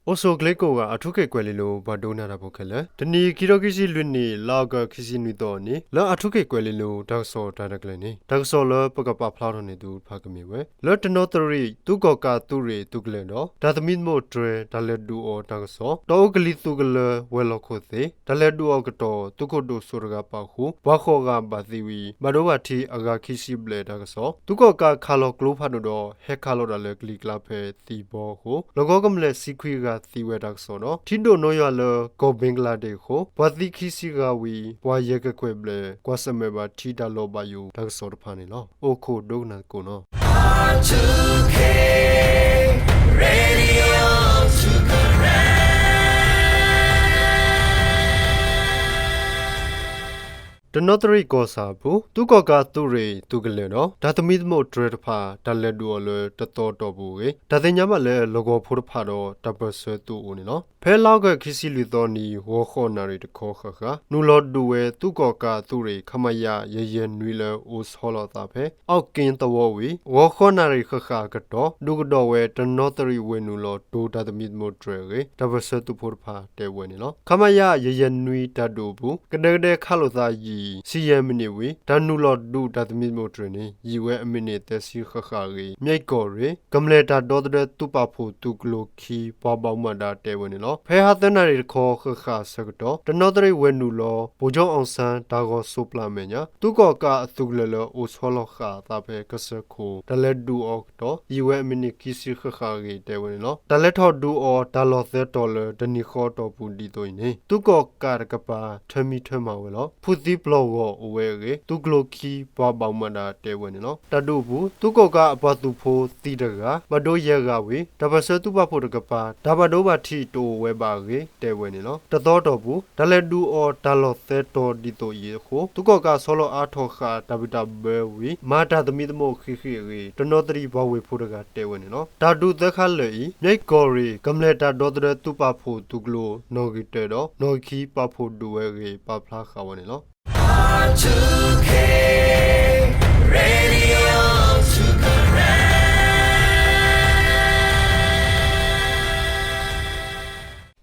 အိၣ်ဆူၣ်အိၣ်ချ့ကိးဂၤ အၣ်ထူခ့ၣ်ကွဲၤလ့လိၤ ပှၤဒိကနၣ်တၢ်ဖိခဲလၢာ်, တနံၤခံကထိခံဆံလွံၢ်နံၣ် လါအီကူးခံဆံနွံသီအနံၤ လၢအၣ်ထူခ့ၣ်ကွဲၤလ့လိၤ တၢ်ကစီၣ်တၢ်ရဲၣ်တၢ်ကျဲၤန့ၣ် တၢ်ကစီၣ်လၢပကပာ်ဖျါထီၣ်န့ၢ်သုတဖၣ်ကမ့ၢ်ဝဲ လၢတနီသရံၣ် သုးကီၣ်ကးသုးရ့ၣ်သုးကလၢၤဒီး တၢ်သမံသမိးတြဲၤ တၢ်လဲၤဒုးအီၤတၢ်ကစီၣ်, တီအူကလံၤသုးကလၢၤဝဲၤလီၢ်ခိၣ်သ့ၣ် တၢ်လဲၤဒုးအီၤကတီၢ် သုးခိၣ်ဒိၣ်စိတဂၤပာ်ဃုာ် ပှၤဃိးဂၤဘၣ်သံဝံၤ ဘၣ်ဒိဘၣ်ထံးအဂၤခံဆံဘျဲၣ်တၢ်ကစီၣ်, သုးကီၣ်ကးခးလီၤကျိဖးဒိၣ်ဒီး ဟဲခးလီၤတၢ်လၢကလံၤကျါဖဲသံဘီအဃိ လီၢ်ကဝီၤကမျၢၢ်ဆံခွံဂၤသံဝဲတၢ်ကစီၣ်ဒီး ထံဒိၣ်နိယွၤလၢကီၢ်ဘ့ကလါဒ့းအဃိ ပှၤသံခံဆံဂၤဝံၤ ပှၤယဲၢ်ကကွဲၢ်ဘျဲၣ် ကွၢ်ဆၢၣ်မဲာ်ဘၣ်ထံတၢ်လီၢ်ဘၣ်ယိၣ်တၢ်ကစီၣ်တဖၣ်န့ၣ်လီၤ. အိၣ်ခိးဒိကနၣ်သကိးနီၣ် တနီသရံၣ်ကီၢ်ဆၣ်အပူၤ သုးကီၣ်ကးသုးရ့ၣ်သုးကလၢၤဒီး တၢ်သမံသမိးတြဲၤတဖၣ် တၢ်လဲၤဒုးအီၤလၢတသီအတီၢ်ပူၤအဂ့ၢ် တၢ်သ့ၣ်ညါဘၣ်လၢ လီၢ်ကဝီၤဖိတဖၣ်ဒီး တၢ်ပၢၢ်ဆၢသုးအိၣ်န့ၣ်လီၤ. ဖဲလါအီကူးခံဆံလွံၢ်သီနံၤ ဂီၤဃိးနၣ်ရံၣ်တခီဃၣ်ဃၣ် နုာ်လီၤဒုးဝဲသုးကီၣ်ကးသုးရ့ၣ် ခမရ ယဲၢ်ယဲၢ်နွံလၢအိၣ်ဆီလီၤအသးဖဲ အီၣ်က့သဝီဝံၤ ဂီၤဃိးနၣ်ရံၣ်ဃၣ်ဃၣ်အကတီၢ် ဒုးကဒီးဝဲတနီသရံၣ်ဝ့ၢ်နုာ်လီၤတိၤတၢ်သမံသမိးတြဲၤအဂ့ၢ် တၢ်ပၢၢ်ဆၢသုးဖိတဖၣ်တဲဝဲန့ၣ်လီၤ. ခမရ ယဲၢ်ယဲၢ်နွံတၢ်ဒုးအပူၤ ကဒဲကဒဲခးလိာ်သးယံာ် ဆံယဲၢ်မံးနံးဝံၤ တၢ်နုာ်လီၤဒုးတၢ်သမံသမိးတြဲၤန့ၣ် ယံာ်ဝဲအမံးနံးသၢဆံဃၣ်ဃၣ်အဂ့ၢ် မၠဲၣ်ကီၢ်ရ့ၣ် ကမျၢၢ်တၢ်ဒီသဒၢသုးပာ်ဖှိၣ်သုးကျိၤခံ ပှၤဘၣ်မူဘၣ်ဒါတဲဝဲန့ၣ်လီၤ. ဖဲဟါသၢနၣ်ရံၣ်တခီဃၣ်ဃၣ်အဆၢကတီၢ် တနီသရံၣ်ဝ့ၢ်နုာ်လီၤ ဗိုလ်ချုပ်အောင်ဆန်း တၢ်ဂီၤစိးပျၢ်အမဲာ်ညါ သုးကီၣ်ကးအသုးကလၢၤလၢအိၣ်ဆီလီၤဃာ်အသးဖဲကစၢၢ်ခိၣ် တၢ်လဲၤဒုးအီၤအကတီၢ် ယံာ်ဝဲအမံးနံးခံဆံဃၣ်ဃၣ်အဂ့ၢ်တဲဝဲန့ၣ်လီၤ. တၢ်လဲၤထီၣ်ဒုးအီၤတၢ်လီၢ်သၢတီၤလၢတနံၤဃီအတီၢ်ပူၤဒ်သိးအံၤန့ၣ် သုးကီၣ်ကးတကပၤ ထၢမံထၢမၤဝဲလီၤ. ဖုးသံပျီၢ်ဂီၤအိၣ်ဝဲအဂ့ၢ် သုးကျိၤခံပှၤဘၣ်မူဘၣ်ဒါတဲဝဲန့ၣ်လီၤ. တၢ်ဒုးအပူၤ သုးကီၣ်ကးအပှၤသုးဖိသံတဂၤ ဘၣ်ဒိယဲၢ်ဂၤဝံၤ တၢ်ပၢၢ်ဆၢသုးပာ်ဖှိၣ်တကပၤ တၢ်ဘၣ်ဒိဘၣ်ထံးတအိၣ်ဝဲဘၣ်အဂ့ၢ်တဲဝဲန့ၣ်လီၤ. တသီအတီၢ်ပူၤ တၢ်လဲၤဒုးအီၤတၢ်လီၢ်သၢတီၤဒ်သိးအံၤအဃိ သုးကီၣ်ကးဆီလီၤအါထီၣ်ဃာ်တၢ်ဘံၣ်တၢ်ဘၢဝံၤ မၤတၢ်သမံသမိးဃံးဃံးအဂ့ၢ် တနီသရံၣ်ပှၤဝ့ၢ်ဖိတဂၤတဲဝဲန့ၣ်လီၤ. တၢ်ဒုးသၢခါလၢာ်အံၤ မၠဲၣ်ကီၢ်ရ့ၣ် ကမျၢၢ်တၢ်ဒီသဒၢသုးပာ်ဖှိၣ်သုးကျိၤ နီၣ်ဂံၢ်တၢဒီး နီၣ်ဂံၢ်ခံပာ်ဖှိၣ်ဒုးဝဲအဂ့ၢ် ပာ်ဖျါဃာ်ဝဲန့ၣ်လီၤ.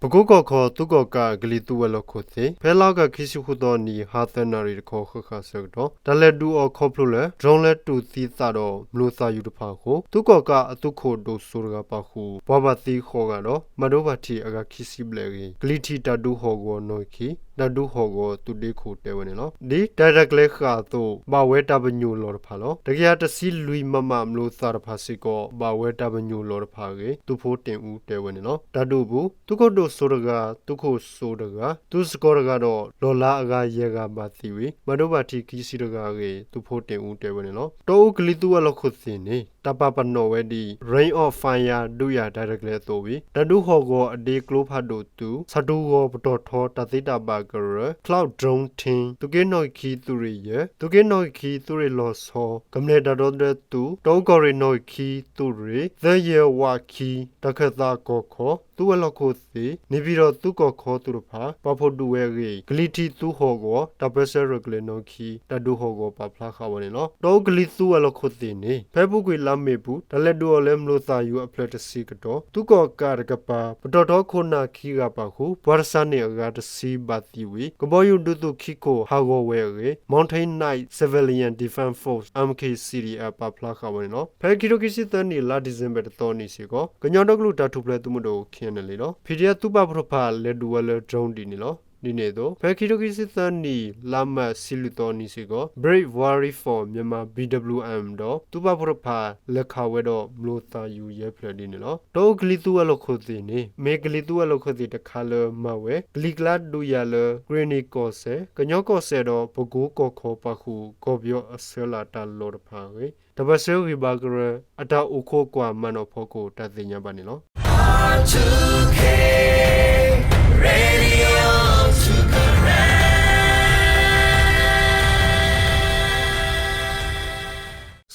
ပကိးကီၢ်ခီ သုးကီၣ်ကးအကလံၤသုးဝဲၤလီၢ်ခိၣ်သ့ၣ် ဖဲလါအီကူးခံဆံဃုသီနံၤ ဟါသၢနၣ်ရံၣ်တခီဃၣ်ဃၣ်အဆၢကတီၢ် တၢ်လဲၤဒုးအီၤခီဖျိလၢ drone လၢတူၢ်သံသးဒီးမျိာ်သၣ်ယူၤတဖၣ်အဃိ သုးကီၣ်ကးအသုးခိၣ်ဒိၣ်စိတဂၤပာ်ဃုာ် ပှၤဘၣ်သံဃိးဂၤဒီး ဘၣ်ဒိဘၣ်ထံးအဂၤခံဆံဘျဲၣ်အဂ့ၢ် ကလံၤထံးတၢ်ဒုးဟီၣ်ကဝီၤနီၣ်ဂံၢ်ခံ တၢ်ဒုးဟီၣ်ကဝီၤသုးဒ့ခိၣ်တဲဝဲန့ၣ်လီၤ. ဒ်တၢ်ရဲၣ်တၢ်ကျဲၤဃာ်အသိး ဘၣ်ဝဲတၢ်ပညိၣ်လီၢ်တဖၣ်လီၤ. တကယၤတဆံလွံၢ် မမ မျိာ်သၣ်တဖၣ်စ့ၢ်ကီး ဘၣ်ဝဲတၢ်ပညိၣ်လီၢ်တဖၣ်အဂ့ၢ် သုးဖိတ့ၢ်အူတဲဝဲန့ၣ်လီၤ. တၢ်ဒုးအပူၤ သုးခိၣ်ဒိၣ်စိတဂၤ, သုးခိၣ်စိတဂၤ, သုးစကီးတဂၤဒီး လီၢ်လါအဂၤယဲၢ်ဂၤဘၣ်သံဝံၤ ဘၣ်ဒိဘၣ်ထံးခံဆံတဂၤအဂ့ၢ် သုးဖိတ့ၢ်အူတဲဝဲန့ၣ်လီၤ. တီအူကလံၤသုးဝဲၤလီၢ်ခိၣ်သ့ၣ်န့ၣ် တၢ်ပာ်ပနီၣ်ဝဲဒ် Ring of Fire ဒုးယၤတၢ်ရဲၣ်တၢ်ကျဲၤအသိးဝံၤ တၢ်ဒုးဟီၣ်ကဝီၤအဒ့ကျိဖးဒိၣ်တုၤ ဆၣ်တူၢ်ဂီၤပတီၢ်ထီတၢ်သ့တၢ်ဘၣ်ကရၢ Cloud Drone Team သုးက့နီၣ်ဂံၢ်ခံသုးရ့ၣ်ယဲၢ်, သုးက့နီၣ်ဂံၢ်ခံသုးရ့ၣ်လီၤဆီ, ကမျၢၢ်တၢ်ဒီသဒၢသုး, တီအူကီၢ်ရ့ၣ်နီၣ်ဂံၢ်ခံသုးရ့ၣ် သၢယဲၢ်ဝးခံ တၢ်ခၢၣ်သးကီၢ်ခီ သုးဝဲၤလီၢ်ခိၣ်သ့ၣ် န့ၣ်ပၠံၣ်တီၣ်သုးကီၢ်ခီသုးတဖၣ် ပာ်ဖှိၣ်ဒုးဝဲအဂ့ၢ် ကလံၤထံးသုးဟီၣ်ကဝီၤ တၢ်ပၢၢ်ဆၢရဲၣ်ကျဲၤနီၣ်ဂံၢ်ခံ တၢ်ဒုးဟီၣ်ကဝီၤပာ်ဖျါဃာ်ဝဲန့ၣ်လီၤ. တီအူကလံၤသုးဝဲၤလီၢ်ခိၣ်သ့ၣ်န့ၣ် ဖဲအပူၤကွံာ်လါမ့ၤပူၤ တၢ်လဲၤဒုးအီၤလၢမျိာ်သၣ်ယူၤအဖျၢၣ်တဆံကတီၢ် သုးကီၣ်ကးတကပၤ ပတီၢ်ထီခိၣ်နၢ်ခံဂၤပာ်ဃုာ် ပှၤတစၢ်န့ၣ်အဂၤတဆံဘၣ်သံဝံၤ ကဘီယူၤဒုးသုးခံခိၣ်ဟးဂီၤဝဲအဂ့ၢ် Mountain Knight Civilian Defense Force, M K C D F ပာ်ဖျါဃာ်ဝဲန့ၣ်လီၤ. ဖဲခံထိခံဆံသၢနံၣ် လါဒံၣ်စ့ဘၢၣ်တသီနံၤစ့ၢ်ကီး ကညီဒီကလုာ်တၢ်ထူၣ်ဖျဲးသုးမုၢ်ဒိၣ် ခ့ၣ်အဲၣ်အဲၣ်လ်ဒီး ပီၣ်ဒီၣ်သုးပာ်ဖှိၣ်တဖၣ် လဲၤဒုးဝဲလၢ drone ဒ်န့ၣ်လီၤ. ဒ်န့ၣ်အသိး ဖဲခံထိခံဆံသၢနံၣ် လါမၢ်ၡး ဆံလွံၢ်သီနံၤစ့ၢ်ကီး Brave Warrior Force Myanmar, B W M ဒီးသုးပာ်ဖှိၣ်တဖၣ် လဲၤခးဝဲဒီးမျိာ်သၣ်ယူၤယဲၢ်ဖျၢၣ်ဒ်န့ၣ်လီၤ. တီအူကလံၤသုးဝဲၤလီၢ်ခိၣ်သ့ၣ်န့ၣ် မ့ၢ်ကလံၤသုးဝဲၤလီၢ်ခိၣ်သ့ၣ်တခါလၢမၤဝဲ ကလံၤကျါဒုးယၤလၢ ကရ့ၣ်နံၣ်ကီၢ်စဲၣ်, ကညီကီၢ်စဲၣ်ဒီး ပကိကီၢ်ခီပာ်ဃုာ် ကီၢ်ပယီၤအဆၢလၢ်တၢ်လီၢ်တဖၣ်အဂ့ၢ် တၢ်ပၢၢ်ဆၢဂံၢ်ဘါကရၢ အတၢ်အိၣ်ခိးကွၢ်မၤနီၣ်ဖီခိၣ် တၢ်သ့ၣ်ညါဘၣ်န့ၣ်လီၤ.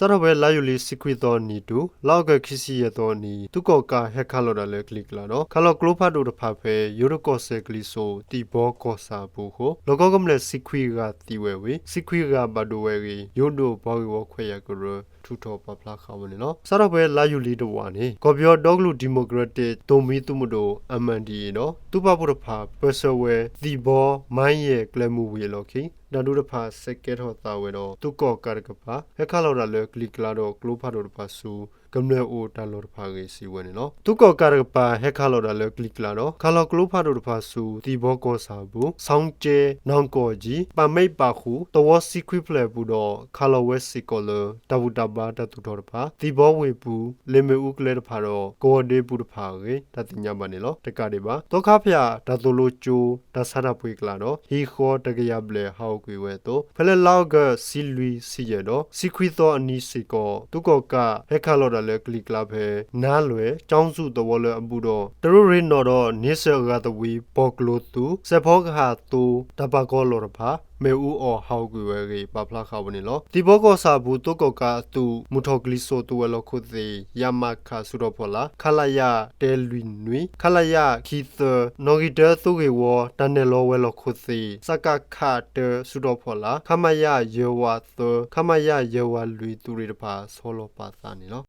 စးထီၣ်ဖဲလါယူၤလံ တဆံခွံသီအနံၤတုၤ လါအီကူး ခံဆံယဲၢ်သီအနံၤ သုးကီၣ်ကးဟဲခးလီၤတၢ်လၢကလံၤကျါဒီး ခးလီၤကျိဖးဒိၣ်တဖၣ်ဖဲ ယိၤဒိၣ်ကီၢ်စဲၣ်ကလံၤစိး သံၣ်ဘီကီၢ်ဆၣ်အပူၤအဃိ လီၢ်ကဝီၤကမျၢၢ် တဆံခွံဂၤသံဝဲဝံၤ တဆံခွံဂၤဘၣ်ဒိဝဲအဂ့ၢ် ယိၤဒိၣ်ပှၤဂ့ၢ်ဝီခွဲးယာ်ကရၢ ထုးထီၣ်ပာ်ဖျါဃာ်ဝဲန့ၣ်လီၤ. စးထီၣ်ဖဲလါယူၤလံတဝာ်န့ၣ် ကီၢ်ပယီၤဒီကလုာ် ဒံၣ်မိၣ်ကရ့တ့ၣ် သိၣ်မှံသုးမုၢ်ဒိၣ် MNDAA ဒီး သုးပာ်ဖှိၣ်တဖၣ် ပၢၢ်ဆၢဝဲ သံၣ်ဘီ မဲၣ်ယဲၢ် ကျဲမုၢ်ဝံၤအလီၢ်ခံ တၢ်ဒုးတဖၣ်ဆဲးကဲထီၣ်သးဝဲဒီး သုးကီၣ်ကးတကပၤ ဟဲခးလီၤတၢ်လၢကလံၤကျါဒီး ကျိဖးဒိၣ်တဖၣ်ဆူ ကမျၢၢ်အိၣ်တၢ်လီၢ်တဖၣ်အဂ့ၢ် စံးဝဲန့ၣ်လီၤ. သုးကီၣ်ကးတကပၤ ဟဲခးလီၤတၢ်လၢကလံၤကျါဒီး ခးလီၤကျိဖးဒိၣ်တဖၣ်ဆူ သံၣ်ဘီကီၢ်ဆၣ်အပူၤ ဆီကၠဲ နီၣ်ကီၣ်ကၠံ ပၣ်မဲးပၣ်ဃုာ် သဝီတဆံခွံဖျၢၣ်အပူၤဒီး ခးလီၤဝဲစ့ၢ်ကီးလၢ တၢ်ဘူၣ်တၢ်ဘါတၢ်သူၣ်ထီၣ်တဖၣ် သံၣ်ဘီဝ့ၢ်ပူၤ လ့ၣ်မ့ၣ်အူကျဲတဖၣ်ဒီး ကဝီၤဒ့ပူၤတဖၣ်အဂ့ၢ် တၢ်သ့ၣ်ညါဘၣ်န့ၣ်လီၤ. တကးဒံးဘၣ် သီခါဖၠၣ် တၢ်သိၣ်လိကၠိ တၢ်ဆါတၢ်ပှ့ၤကျါဒီး ဟံၣ်ဃီတကယၤဘျဲၣ်ဟးဂီၤကွံာ်ဝဲအသိး ဖဲလၢလါအီကူး တဆံလွံၢ် တဆံယဲၢ်ဒီး တဆံခွံသီအနံၤစ့ၢ်ကီး သုးကီၣ်ကး ဟဲခးလီၤတၢ်လၢကလံၤကျါဖဲ နါလွဲၢ် ကၠီစူၣ်သဝီလၢအဘူးဒီး တရူးရ့ၣ်နီၣ်ဒီး န့ဆၢၣ်အဂၤသဝံ ပီၣ်ကျိသူ စဲးဖီကဟၣ်သိ တၢ်ပာ်ကီၤလီၢ်တဖၣ် မ့ၣ်အူအီၣ်ဟးဂီၤကွံာ်ဝဲအဂ့ၢ် ပာ်ဖျါဃာ်ဝဲန့ၣ်လီၤ. သံၣ်ဘီကီၢ်ဆၣ်အပူၤ သုးကီၣ်ကးအသုး မုၢ်ထီၣ်ကလံၤစိးသုးဝဲၤလီၢ်ခိၣ်သ့ၣ် ရမခ စုထီၣ်ဖီလာ် ခလရ တၢလွံၢ်နွံ ခလရ ခံသၢ နီၣ်ဂံၢ်တၢသုးဂ့ၢ်ဝီ တၢ်နဲၣ်လီၤဝဲၤလီၢ်ခိၣ်သ့ၣ် စကခ တၢ စုထီၣ်ဖီလာ် ခမရ ယဲၢ်ဝးသၢ ခမရ ယဲၢ်ဝးလွံၢ်သုးရ့ၣ်တဖၣ် ဆီလီၤပာ်သးန့ၣ်လီၤ.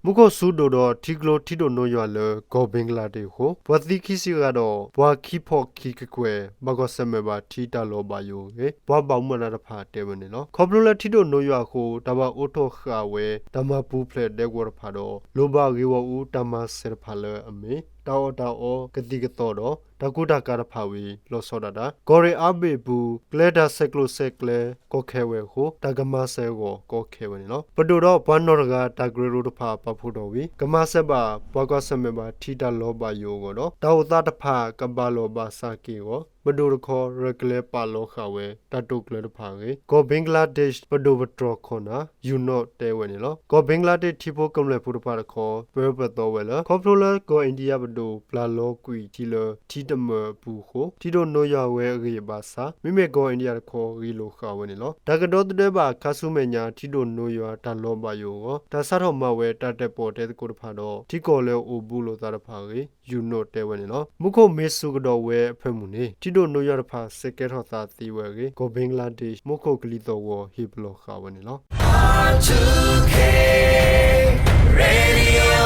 မူခိၣ်စူၤဒိၣ်ဒီးထံကျိထံဒိၣ်နိယွၤလၢကီၢ်ဘ့ကလါဒ့းအဃိ ပှၤသံခံဆံဂၤဒီး ပှၤခံဖီၣ်ခံကကွဲၢ် ဘၣ်ကွၢ်ဆၢၣ်မဲာ်ဘၣ်ထံတၢ်လီၤဘၣ်ယိၣ်အဂ့ၢ် ပှၤဘၣ်မူဘၣ်ဒါတဖၣ်တဲဝဲန့ၣ်လီၤ. ခီဖျိလၢထံဒိၣ်နိယွၤအဃိ တၢ်ဘၣ်အိးထီၣ်ဃာ်ဝဲ တၢ်မၤပူၤဖျဲးဒဲကဝီၤတဖၣ်ဒီး လိၣ်ဘၣ်ဂ့ၢ်ဂီၢ်အူတၢ်မၤစၢၤတဖၣ်လၢအမ့ၢ် တၢ်အီၣ်တၢ်အီကသံၣ်ကသီဒီး တၢ်ကူတၢ်ကၤတဖၣ်ဝံၤ လီၤဆီဒၣ်တၢ် ကီၢ်ရ့ၣ်အါဘ့ၣ်အပူၤ ကျဲတၢ်ဆဲးကျိးဆဲးကျၢကီခဲဝဲအဃိ တၢ်ကမၤစၢၤအဂီၢ်ကီခဲဝဲန့ၣ်လီၤ. ပဒိၣ်ဒီးပှၤနီၢ်တဂၤတၢ်ကရၢကရိတဖၣ်ပာ်ဖှိၣ်ထီၣ်ဝံၤ ကမၤစၢၤဘၣ် ပှၤကွၢ်ဆၢၣ်မဲာ်ဘၣ်ထံတၢ်လီၤဘၣ်ယိၣ်အဂီၢ်ဒီး တၢ်အိၣ်သးတဖၣ်ကဘၣ်လီၢ်ဘၣ်စးက့ၢ်အဂီၢ် ပဒိၣ်တခီရဲၣ်ကျဲၤပာ်လီၤဃာ်ဝဲ တၢ်တိာ်ကျဲၤတဖၣ်အဂ့ၢ် ကီၢ်ဘ့ကလါဒ့း ပဒိၣ်ပတြီၢ်ခိၣ်နၢ် ယူၢ်နီၣ်တဲဝဲန့ၣ်လီၤ. ကီၢ်ဘ့ကလါဒ့းထံဖိကမျၢၢ်ဖိတဖၣ်တခီ ပၢပၢၢ်သီဝဲလၢ ခီဖျိလၢကီၢ်အ့ၣ်ဒံယါပဒိၣ် ပျၢ်လီၤကွံာ်ထံလၢထံတမၢၢ်အပူၤအဃိ ထံဒိၣ်နိယွၤဝဲအဂ့ၢ်အဘၣ်ဆၣ် မ့မ့ၢ်ကီၢ်အ့ၣ်ဒံယါတခီ ဂ့ၢ်လိာ်ဃာ်ဝဲန့ၣ်လီၤ. တၢ်ကဒီသဒၢဘၣ်ခါဆူမဲာ်ညါ ထံဒိၣ်နိယွၤတၢ်လီၤဘၣ်ယိၣ်အဂီၢ် တၢ်စးထီၣ်မၤဝဲတၢ်တဲာ်ပီၣ်တဲသကိးတဖၣ်ဒီး ထံကီၢ်လၢအအိၣ်ဘူးလိာ်သးတဖၣ်အဂ့ၢ် ယူၢ်နီၣ်တဲဝဲန့ၣ်လီၤ. မူခိၣ်မ့ၢ်စူၤကဒီးဝဲအဖၢမုၢ်န့ၣ် ထံဒိၣ်နိယွၤတဖၣ်ဆဲးကဲထီၣ်သးသ့ဝဲအဂ့ၢ် ကီၢ်ဘ့ကလါဒ့း မူခိၣ်ကလံၤသီၣ်ဂီၤဟ့ၣ်ပလီၢ်ဃာ်ဝဲန့ၣ်လီၤ.